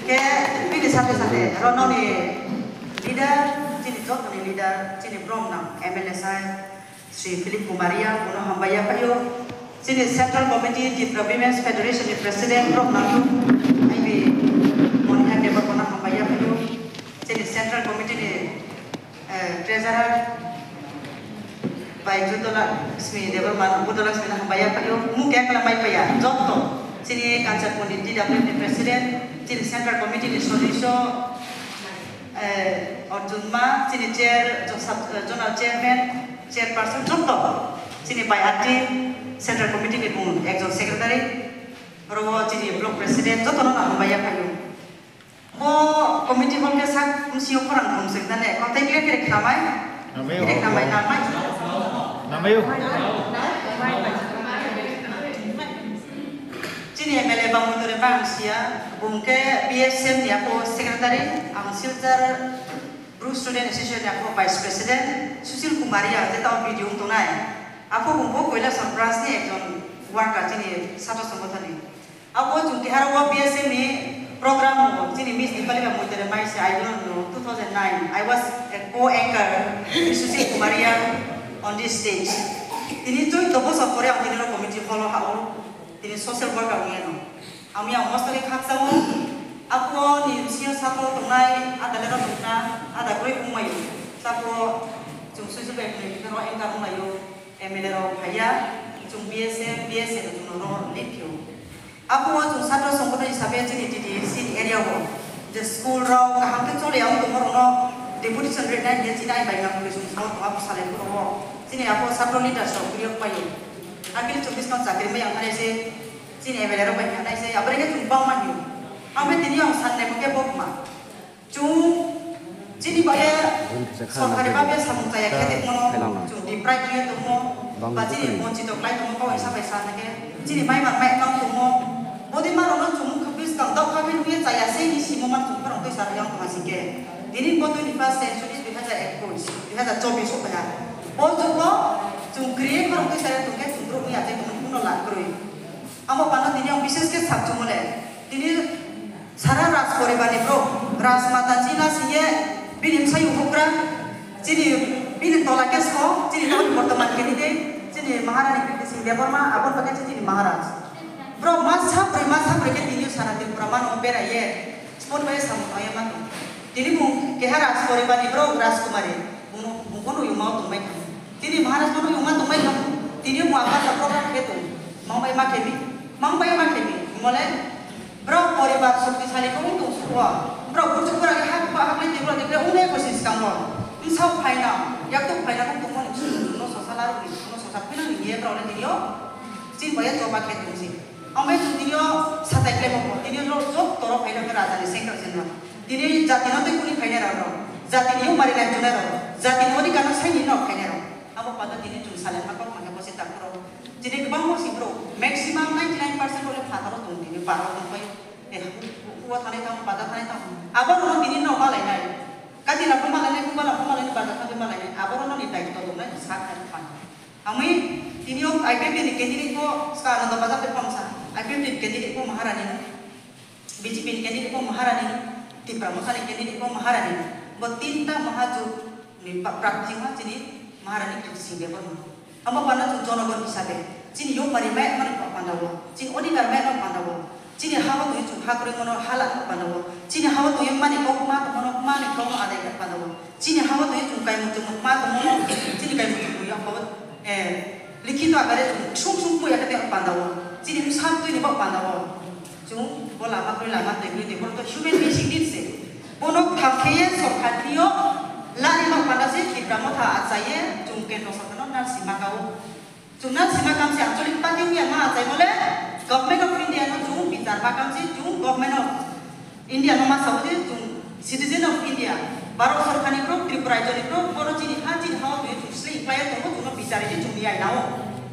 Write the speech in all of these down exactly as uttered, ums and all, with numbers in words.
Khe bini sathe sathe aro nini leader, chini joto ni leader, chini bromnang M L A sir, Sri Philip Kumaria, bung no hambai ya phai ou. Chini Central Committee, Tipra Women's Federation ni President, bromnang, I B Moniha Debbarma no hambai ya phai ou. Chini Central Committee ni Treasurer bai Judolakshmi Debbarma, Budolakshmi no hambai ya phai ou, mung kekla mai phai ya, joto, chini Kanchanpur ni T W F ni President, chini Central Committee ni সদস্য, Arjun ma, chini chair, Zonal Chairman, Chairperson, joto, chini bai ati, Central Committee ni bung একজন Secretary, aro wo chini Block President, joto no hambai ya phai ou. Bo committee hall khe sak bsing yo khorang thum se tane, kotai khe khe khnamai, khe khnamai namai. Chini M L A bangmoi tore bang si ya, bung khe B S M ni apho Secretary, ang Silchar Bru Student Association ni apho Vice President, Sushil Kumaria, je tao B D O ong tongnai. Apho bung bo Kailashahar branch ni একজন worker chini satro songothon ni. Abo chung tihara wo B S M ni program wo chini Miss Dipali ba moi tore mai se, I don't know, two thousand nine, I was a co-anchor with Sushil Kumaria on this stage. Tini চৌদ্দ বছর পরে ang tini ro committee hall wo ha ou, tini social worker ong ye no. Ang ya mosto khe khakchang ou, apho ni bsing yo satro tongnai, ada le ro tongna, ada kroi ongmai ou. Sapho chung Sushil bai phai ni ro anchor onglai ou. M L A rao phai ya, chung B S M, B S M no chung no ro lead khe ou. Apho wo chung satro songothon hisabe chini T D C ni area wo, je school rao kaham khe chole ya ong tongmo rao no deputation ri nai hing ye chini ai bai nang khe chung sao tong, apho salai phuh rao wo. Chini apho satro leaders rao kri yo pai ou. Akhe chung buskang chakri mai yang thanai se, chini M L A rao bai thanai se, abo ni khe chung bangma hing ou. Ang khe tini ang sanai mo khe bo kma. Chung chini bai ye sorkari bai ye samung chaya khe tongmo no, chung deprive khe tongmo, ba chini bonchito klái tongmo kau hisa bai sa na khe, chini mai man mai tang tongmo, bodei ma rao no chung khe buskang dao kha khe nuh ye chaya se ni simo man chung khorang tuisa ri yang tong ha sing khe. Tini bo twenty first century, dui hazar ekush, dui hazar chobbish souhphai ha. Bo jug wo chung kri ye khorang tuisa ri tong khe chung brouh ni achai tongmo ni kuno lab kroi. Abo panda tini ang bishesh khe sakchumo le, tini sara Raj poribar ni brouh, Rajmata chini la sing ye, bini bsayouh houhgra, chini, bini tola khe sko, chini tao ni bortoman candidate, chini Maharani Kirti Singh Debbarma, abo ni bagoi se chini Maharaj. Brouh ma sabroi, ma sabroi khe tini yo sara Tripura mano berai ye, spot bai ye samung tang ye ma tong. Tini bung keha Raj poribar ni brouh Rajkumari, bung, bung pho no yungma wo tongmai kha. Tini Maharaj pho no yungma tongmai kha. Tini yo bung apa sa program khe tong. Mang bai ma khe mi, mang bai ma khe mi. Hingmo le, brouh poribar শক্তিশালী khe ong tong suh wo. Brouh burchuh bura khe hak ba hak le tei brouh dei khe ong nai kosi skang wo. Bsao phai na, yaktuk phai na khe tongmo ni chung no sosa laruh ni, chung no sosa phai na ni ye brouh le tini yo. Chini bai ye choba khe tong se. Ang bai chung tini yo satai klemo pho, tini yo joto rao phai na khe raja ni sengkrak se no. Tini jati no tei kuni phainai rao no, jati ni yongmari nai tongnai rao, jati ni odhikar no saini no phainai rao. Abo panda tini chung salai ma kau ma khe bo se takhu rao. Tini gbangma si brouh, maximum ninety nine percent rao le phathar wo tong tini, paro tongpai. Eh, u-, u-, uo thanai thanng, bazar thanai thanng. Abo rao no tini no malai nai. Kati rao pho malai nai, kuba rao pho malai nai, bazar thanng pho malai nai. Abo rao no ni daityo tongnai, sa khai phan. Ang mi tini yo I P F T ni candidate pho, ska Ananda Bazar te pho sa, I P F T ni candidate pho Maharani no. B J P ni candidate pho Maharani no, Tipra Motha ni candidate pho Maharani no, bo tinta Mahajot ni pa-, prarthi ha chini Maharani Kirti Singh Debbarma. Abo panda chung jonogon hisabe, chini yongmari mai mani panda wo, chini odhikar mai mani panda wo, chini ha wo tong ye chung ha kroimo no ha la panda wo, chini ha wo tong ye mani kau ma tongmo no mani kau no adai khe panda wo, chini ha wo tong ye chung kaimung chungmung ma tongmo no, chini kaimung chungmung ya pho, eh, likhito akare chung sung sung pho ya khe tei panda wo, chini bsa tui ni bo panda wo. Chung bo lama kroi lama tei kroi tei, bo to human being sing din se. Bo no tham khe ye sorkar ni yo lari no panda se Tipra Motha achai ye chung kendro sorkar no nalsi ma ka ou. Chung nalsi ma kam se anchalik party ong ya ma achaimo le Government of India no chung bichar ma kam se chung Government of India no ma sao je chung citizen of India, Bharat sorkar ni brouh, Tripura rajyo ni brouh, boro chini ha, chini ha wo tong ye chung sleing klái ye tongmo chung no bichar ye chung ni aina ou.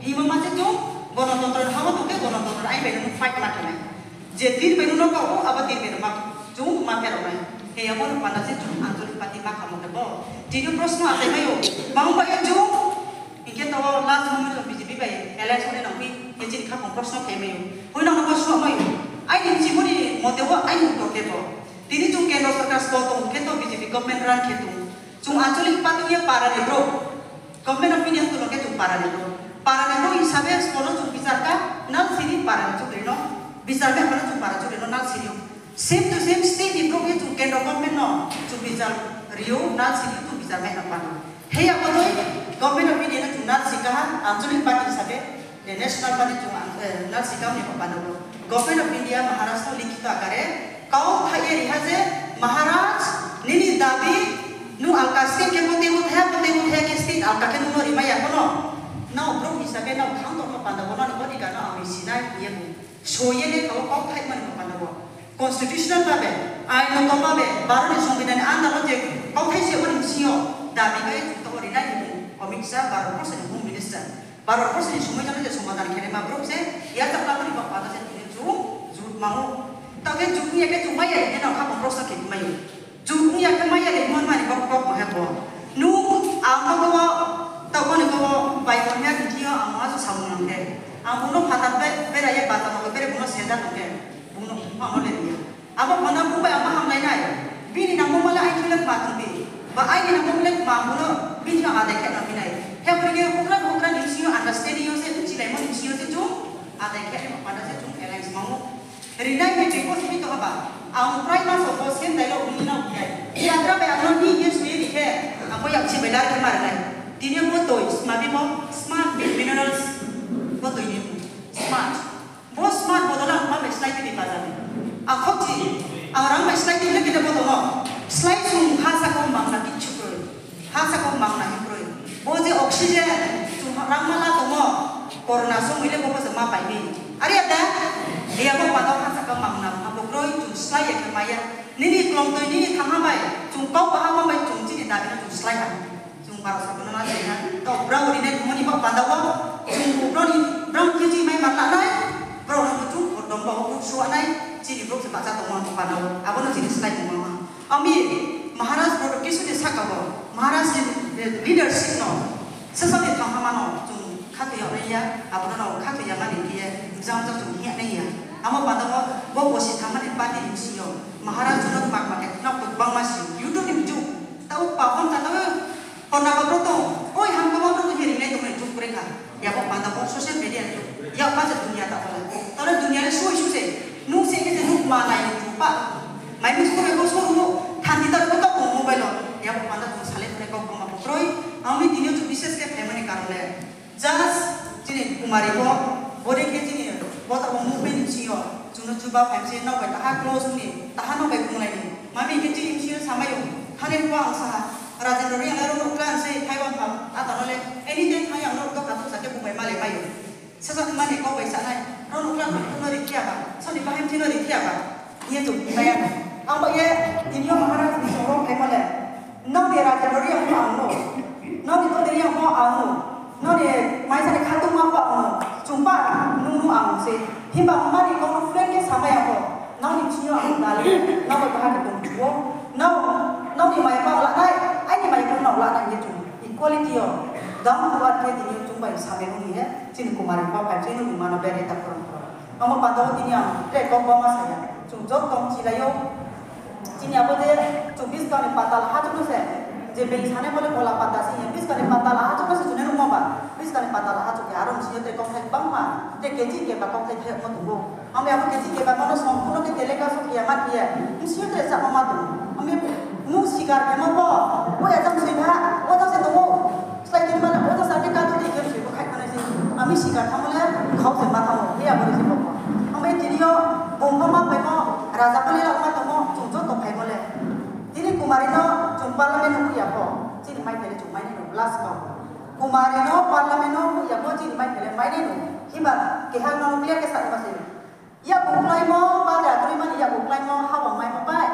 Hingmo ma se chung gonotontro ni ha wo tong khe gonotontro ni ain bai no fight ma khe nai. Je tin bai no kau ou, abo tin bai no ma chung ma pherao nai. He abo no panda se chung anchalik party ma khamo khe bo. Tini yo prosno achai mai ou. Bang bai ye chung, hing khe to last moment of B J P bai alliance ong nai nang phi, khe chini khaphang prosno khe mai ou. Hoi nang no bo suh mai ou. Aini chimoni mote wo aini uttor khe bo. sorkar sbo tong khe to B J P government run khe tong. Chung anchalik party ye para ni brouh. Government of India tong khe chung para ni brouh. Para ni brouh hisabe sbo no chung bichar kha, nal siri para ni chukri no. Bichar mai pha no chung para chukri no nal siri ou. Same to same state ni brouh ye chung kendro government no chung bichar ri ou, nal siri chung bichar mai na pha no. He ya bodei Government of India no chung nal si kha, anchalik party hisabe, national party chung nal si kha ni pha no. Government of India Maharaj no likhito akare kau thai ye ri ha je Maharaj, nini dabi, nung alka state khe bo teibo thai ha, bo teibo thai ha khe state alka khe nung no rimai ya pho no. Nrao brouh hisabe nrao khang tongmo panda wo nrao ni bodei ka no ang ri sinai hing ye bu. So ye le kau kau thai mani panda wo. Constitutional babe, ainoto babe, Bharat ni Songbidhan ni under wo je kauthai se abo ni bsing yo dabi bai chung taoh wo rinai hing Amit Shah, Bharat borso ni Home Minister. Bharat borso ni somoi jano je somadan khe naima brouh se, yachak labo ni baoh panda se tini chung jut mang ou. Taoh khe jut ong ya khe chung mai ya ri khe nrao kha bung prosta khe mai ou. Jut ong ya khe mai ya ri mon mani kok kok ma he bo. Nung ang bo bo, taoh bo ni bo bo, bai bo ya ri thing yo ang ma su samung nang khe. Ang bung no phathar be-, bera ye bata no bere bung no senda tong khe. Bung no ang no le ri ya. Abo panda bung bai ang ma hamlai nai. Bini nangmo ma le aini thing le kma tong di. Ba aini nangmo le kma bung no bini thing yo adai khe nang mi nai. He bo ni khe houhgra houhgra ni bsing yo understanding yo se, chilaimo ni bsing yo se chung adai khe, panda se chung alliance mang ou. Rinai ni tui bo simi tong haba. Ang prima so bo same dialogue ong nai. Yatra bai ang no ni ye sui ri khe, ang bo yakchi bai lar khe ma rinai. Tini bo toi, sma bi bo, smart minerals. Bo toi ni smart. Bo smart bodol ang ma bai slái tini bajar ni. Akho chi, ang rang bai slái tini le kene bo tong ou. Slái sung ha saka mangna kichu kroi. Ha saka mangna hing kroi. Bo je oxygen, chung rang ma la tongmo, corona somoi le bo bo se ma pai mi. Are ya da? Iya bo panda ha saka mangna, abo kroi, chung slái ya khe mai ya. Nini klomtoi, nini thangha bai, chung kau baha ma bai, chung chini dabi no chung slái ha. Chung Bharat sorkar no na chini ha. Taoh brao rinai tongmo ni bo panda wo, chung brao ni, brao ni khe chini mai ma la nai, brao no chung dong ba wo suh nai, chini brouh se bahcha tongmo ni bo panda wo. Abo no chini slái tongmo ma. Ami Maharaj brouh kisu ni saka wo, Maharaj ni, eh, leadership no, sasa ni thanghama no chung khathoi yag nai ya, abo no khathoi ya mani khe ye, jang jang chung hing yag nai ya. Amo panda wo, bo bosi thanghama ni party ni bsing yo, Maharaj no kma kma khe khna khe bangma si, YouTube ni jug, taoh pahon ta taoh, Kona ba brouh tong, oi, hamkama brouh tong, hing rinai tong nai, jug kre kha. Yabo panda bo social media jug. Yak ma se dunia ta pala. Tara dunia le soi su se. Nung se khe se nung ma nai ni jug pa. Mai mi soi ko soi mo. Thanti ta ko ta ko mobile lo. Yabo panda tong sale tong nai kau kama bo kroi. Ang ni tini yo jug bises khe phaimani karon le. Just chini Kumari bo, bore khe chini bo ta bo movement ni bsing yo, chung no chuba phai se nrao bai taha close ong ni, taha nrao bai bunglai ni. Mami khe chini bsing yo samai ou, thani bo ang sa ha, Rajendra Reang le rao no klan se phai bang pham, ata no le, anytime thang yang rao no kha sa khe bung bai ma le mai ou. Sasa mani kau bai sa nai, rao no klan no ri khe ya ba, soni bahai mthi no ri khe ya ba. Ye chung bai ya. Ang ba ye, tini yo Maharaj ni song rao phaimo le. Nrao ni Rajendra Reang pho ang no. Nrao ni Bodei Reang pho ang no. Nrao ni Maisa ni Khatungma pho ang no. Chung ba nung nung ang se. Himba mani kau no friend khe samai ya pho. Nrao ni bsing yo ang dali. Nrao bai baha khe tong phuh ou. Nrao, nrao ni mai pho la nai. Aini mai pho nrao la nai ye chung. Equality yo. Down to earth khe tini yo chung bai samai nung ye. Chini Kumari pho phai chini nung mano bere ta phuh. Amo panda wo tini ang tre kau bama saya. Chung joto chilai ou. Chini abo je chung buskang ni patal hachuk no se, je beng sane bo le kola pata se, buskang ni patal hachuk no se chung nai nuhmo ba, buskang ni patal hachuk ya, aro bsing yo tre kauthai bangma, tre kechi keba kauthai thai yagmo tong ou. Ang abo kechi keba ma no song phuh no khe teleka song khe ya ma khe ya, bsing yo tre chama ma tong ou. Ang nung sikar khe ma bo, bo ya jang soi ba, bo jang se tong ou. Slái tini mane bo jang sa khe kathai di khe soi bo khai thanai se. Ang mi sikar thangmo le, khau se ma thangmo, khe ya bo ni se bo. Ang bai tini yo, bung pho ma phaimo, raja pho le la ma tongmo, chung joto phaimo le. Tini Kumari no chung parliament no hoih ya pho, chini mai phai le chung mai nai no last kau. Kumari no parliament no hoih ya pho, chini mai phai le mai nai no. Himba keha no clear khe sa ma se. Yakgu kláimo, bagra kroima ni yakgu kláimo, hawang maimo bai.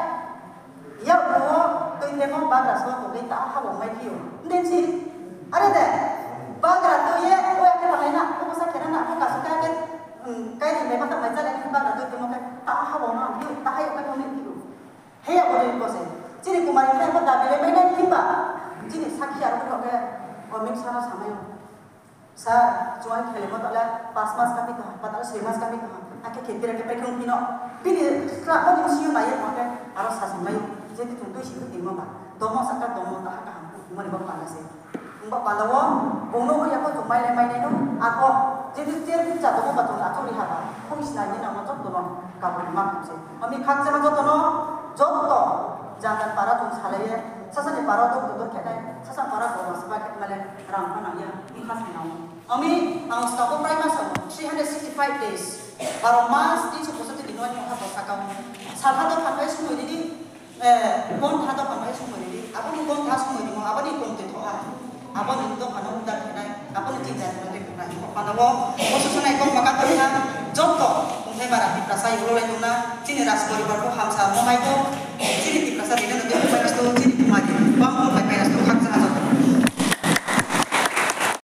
Yakgu wo tui themo bagra so tong dei ta hawang mai phi ou. Hing dei si. Are de. Bagra tui ye, o ya khe tanglai na, o bsa khe na na, o kasu khe khe, um, kai ni mai ma ta mai cha le, bagra tui themo khe ta hawang ma phi ou, ta hai o khe thong ni phi ou. He ya bo ni bo se. Chini Kumari khe bo dabi le mai nai himba. Chini sakhi aro khe, o mik sa no samai ou. Sir, chung ang khelemo taoh le pas mas kami tong ha, pataoh le soi mas kami tong ha. Akhe khe bira khe paikhlung phino. Bini sla bo ni bsing yo nai ye tong khe, aro sa samai ou. Jodi chung tuisi tuisi mo ba, domo saka domo taha kaham hingmo ni bo panda se. Himba panda wo, bung no hoih ya pho chung mai le mai nai no, ako, jodi chair bukcha tongmo ba chung achouh ri ha ba, hoih sinai ni nangmo joto no kabun ma khe se. Ami khakchangma joto no, joto, janjan para chung salai ye, sasa ni para wo dor dor khe nai, sasa para wo ma saba khe ma le, rang pho nang ya, bkha se nang. Ami, ang stop wo prai ma sa, three hundred sixty five days, baro mas, tinso poisotti din no ani ha bo saka wo. Salha dopha pai sumoi ri di, eh, kontha dopha pai sumoi ri di, abo ni kontha sumoi rimo, abo ni kom tui thoh ha. Abo ni dopha no udar khe nai, abo ni chinta no tui khe nai. Panda wo, bo susunai kom baka tui ha, joto, ongthai bara Tiprasa yololai tong na, chini raj poribar pho hamsa mo mai tho, chini Tiprasa dina no tui pai sto, chini kumari, bang